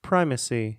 Primacy.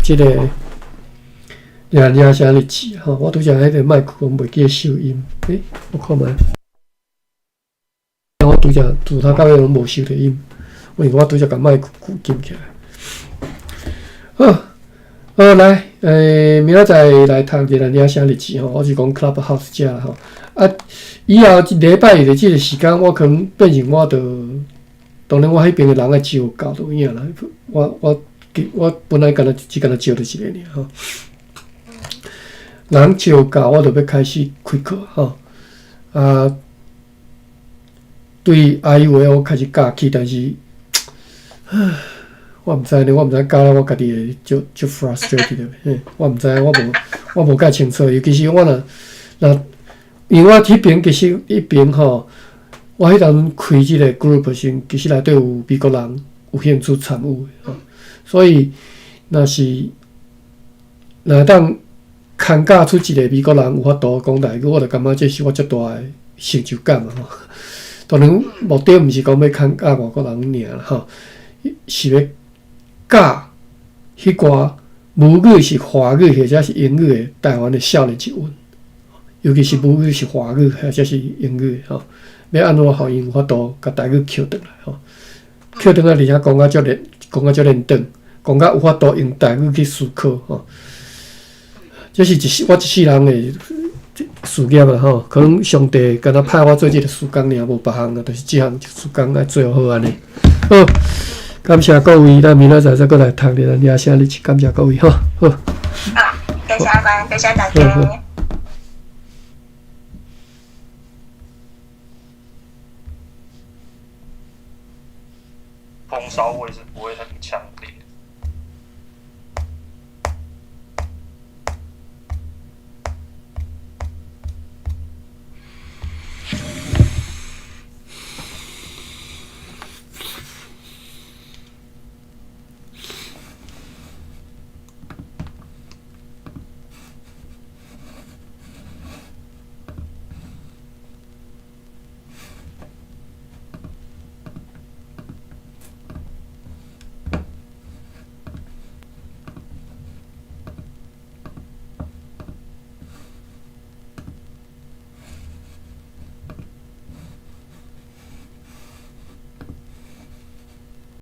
這个掠人遮聲日誌吼。我拄才彼个麥克風袂記得收音，我看覓。我拄才自頭到尾攏無收著音，因為我拄才共麥克撳起來。好，好來，明仔載來讀掠人遮聲日誌吼，我是講 Clubhouse 遮吼。啊，以後一禮拜日的這个時間，我可能變成我著，當然我彼邊的人愛招夠就有影啦。我本來敢若只敢若招著一个爾吼，人招夠我就欲開始開課吼。啊，對 I U 我開始教起，但是，我毋知呢，我毋知教了我家己會足足 frustrated 的，我毋知，我無介清楚，尤其是我若若。因為我彼邊其實彼邊吼，我彼當陣開這个 group 時，其實內底有美國人有興趣參與的吼，所以若是若會當牽教出一个美國人有法度講台語，我就感覺這是我足大的成就感啊！吼，當然目的毋是講欲牽教外國人爾吼，是欲教彼寡母語是華語或者是英語的台灣的少年一群。尤其是母語是華語或者是英語吼，欲按怎予𪜶有法度共台語抾轉來吼，抾轉來而且講甲足連，講甲足輪轉，講甲有法度用台語去思考吼。這是一世我一世人的事業啦吼，可能上帝敢若派我做這个事工爾，無別項啊，就是這項事工愛做好按呢。好，感謝各位，咱明仔載再閣來讀掠人遮聲日誌，感謝各位吼，好。啊，多謝阿關，多謝大家。風騷味是不會很強的。